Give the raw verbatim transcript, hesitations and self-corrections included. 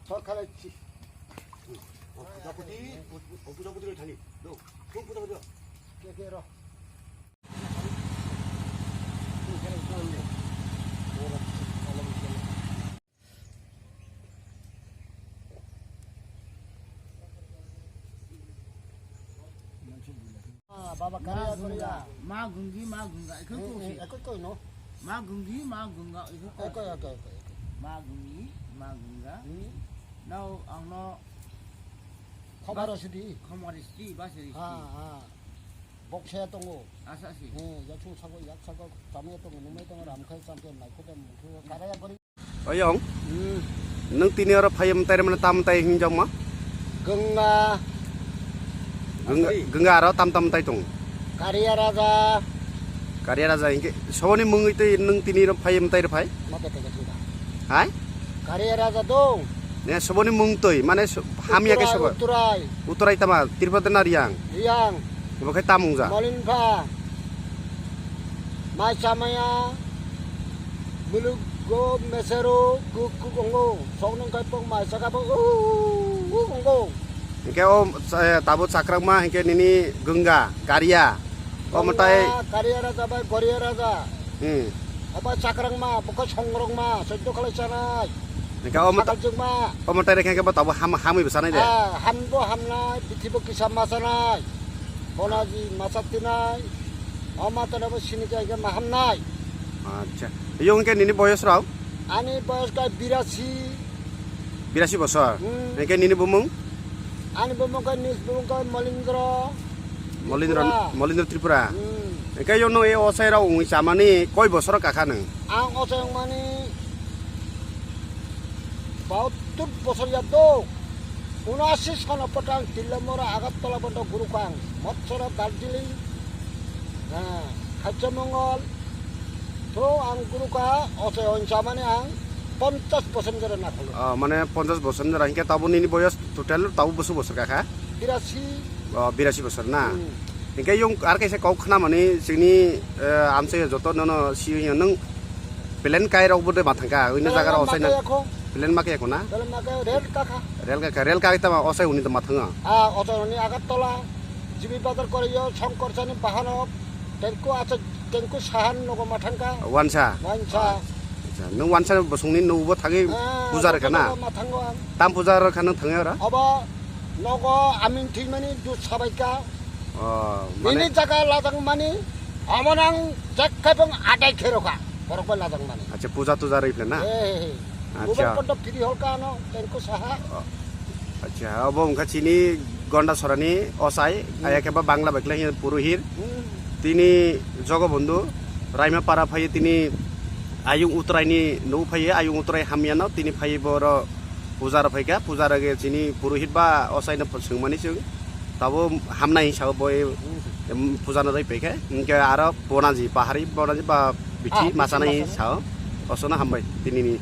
Hor khalai si. Puja puti, puja puti thani. Do, puja puti. Ke ke ro. Ah, baba kariya koriya. Ma gungi, ma gunga, ikho ko si. Ekoi koi no. Ma gungi, ma gunga, ikho ko. Ekoi ekoi ekoi. Ma gungi, ma gunga. Hmm. Nao ang no. Khobor sidi. Khobor sidi, ba sidi. Ha ha. Bokse tongo. Asa si. Eh, ya chu sago, yak sago, tamya tongo, numai tongo, ram khai champion, mai khote mukhu, karaya gori. Oyong. Hmm. Nwng tini oro phai mwtai mane tam tai hingjak ma? Gwnga. Gwnga, gwnga aro tam tam tai tong. Kariya Raja. Kariya Raja hinke soboni mungwi tei nwng tini oro phai mwtai phai? Mata tega tega. Hai? Kariya Raja dong. Ne soboni mung twi mane so-, hamya ke sobo. Uturai. Uturai tama Tripura na Riyang. Riyang. Bo khe tamung ja. Molinpha. Mai chamaya. Muluk go mesero guk guk ongo. Sok nung kai pong mai saka pong. Uh, uh, ongo. Hingke o, eh, tabuk chakrangma hingke nini gwnga, kariya. O mwtai. Gwnga, kariya raja bai goriya raja. Hmm. Obo chakrangma, bokhe songrokma, soddo khalai chanai. Hingke o mwtai, sakal jwkma. O mwtai rekhe hingke bo tabuk ham, hamwi bwsanai de. Ah, hambo hamnai, bithibo kisa machanai. Bonaji macha tinai. O matano bo sini khe hingke ma hamnai. Acha. Yo hingke nini boyos rok? Ani boyos khe birasi. Birasi bosor. Hmm. Hingke nini bumung? Ani bumung khe nis bumung khe Molindro. Molindro, Tripura. Molindro Tripura. Hmm. Hingke yo no e osai rok wngwi chamani koi bosor kakha nang? Ang osai wngmani bahattur bosor ya do. Unashi sono potang Tillamora Agartala bondo gurukang. Motsora Darjeeling. Ha, Khacha Mongol. To ang guru ka oche onsa mane ang ponchas bosor jora na kholo. Ah, mane ponchas bosor jora hingke tabo nini boyos total tabo bosu bosor kakha? Birasi. Oh, birasi bosor na. Hmm. Hingke yung ar kaisa kok khna mani sini, eh, amse joto nono si yung nung plan kai rok bode mathangka. Ini jaga rok osai na. Plan ma kaya ko na? Plan ma kaya rel kakha. Rel kakha, rel kakha tama osai uni to mathanga. Ah, osai uni Agartala. Jibi bazar kore yo, Songkor sani bahanok, tengku acha, tengku sahan nogo mathangka. Wansa? Wansa. Acha, nwng wansa bosongni nogo thangwi puja rwkha na? Nogo mathango ang. Tam puja rwkha nwng thangwi ora? Obo nogo aming thwimani dut sabaika. Oh, mane. Bini jaga lajang mani, omo nang jekkai bong adai kherokha, borok bai lajang mani. Acha, puja tuja rwi phela na? He, he, he. Acha. Bubak kondo phiri holka ano, tengku saha. Oh. Acha, obo wngkha chini Gonda sorani osai, hmm, aya khe ba Bangla bai khlai hiya purohit. Hmm. Tini Jogobondhu Raima para phai tini ayung utrai ni nuk phai, ayung utrai hamya no tini phai boro puja rw phaikha, puja rw ge chini purohit ba osai no swngmani chwng tabo hamnai sao boi, hmm, em, puja no rw phaikha, hingke aro bonaji bahari bonaji ba bithi, ah, bithi masana hi masana sao, osono hambai tini ni.